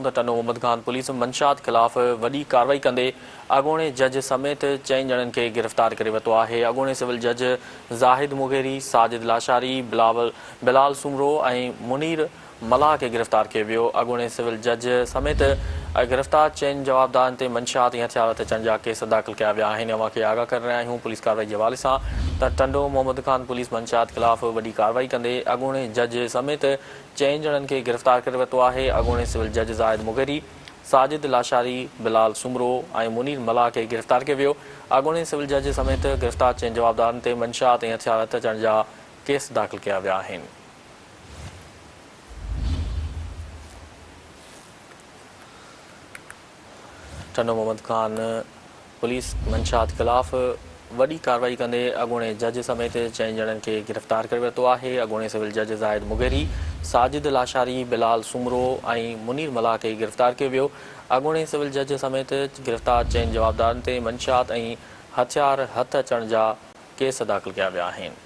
ته ٽنڊو محمد خان پوليس منشيات خلاف وڏي ڪارروائي ڪندي اڳوڻي جج سميت چئن ڄڻن کي گرفتار ڪري ورتو آهي. اڳوڻي سول جج زاهد مغيري، ساجد لاشاري، بلال سومرو ۽ منير ملاح کي گرفتار ڪيو ويو. اڳوڻي سول جج سميت گرفتار چئن جوابدارن تي منشيات ۽ هٿيار هٿ اچڻ جا ڪيس داخل ڪيا ويا آهن. اوهان کي آگاهه ڪري رهيا آهيون پوليس ڪارروائي جي حوالي سان ته ٽنڊو محمد خان پوليس منشيات خلاف وڏي ڪارروائي ڪندي اڳوڻي جج سميت چئن ڄڻن کي گرفتار ڪري ورتو آهي، اڳوڻي سول جج زاهد مغيري، ساجد لاشاري، بلال سومرو ۽ منير ملاح کي گرفتار ڪيو ويو، اڳوڻي سول جج سميت گرفتار چئن جوابدارن تي منشيات ۽ هٿيار هٿ اچڻ جا ڪيس داخل ڪيا ويا آهن. ٽنڊو محمد خان پوليس منشيات خلاف وڏي ڪارروائي ڪندي اڳوڻي جج سميت چئن ڄڻن کي گرفتار ڪري ورتو آهي. اڳوڻي سول جج زاهد مغيري، ساجد لاشاري، بلال سومرو ۽ منير ملاح کي گرفتار ڪيو ويو. اڳوڻي سول جج سميت گرفتار چئن جوابدارن تي منشيات ۽ هٿيار هٿ اچڻ جا ڪيس داخل ڪيا ويا آهن.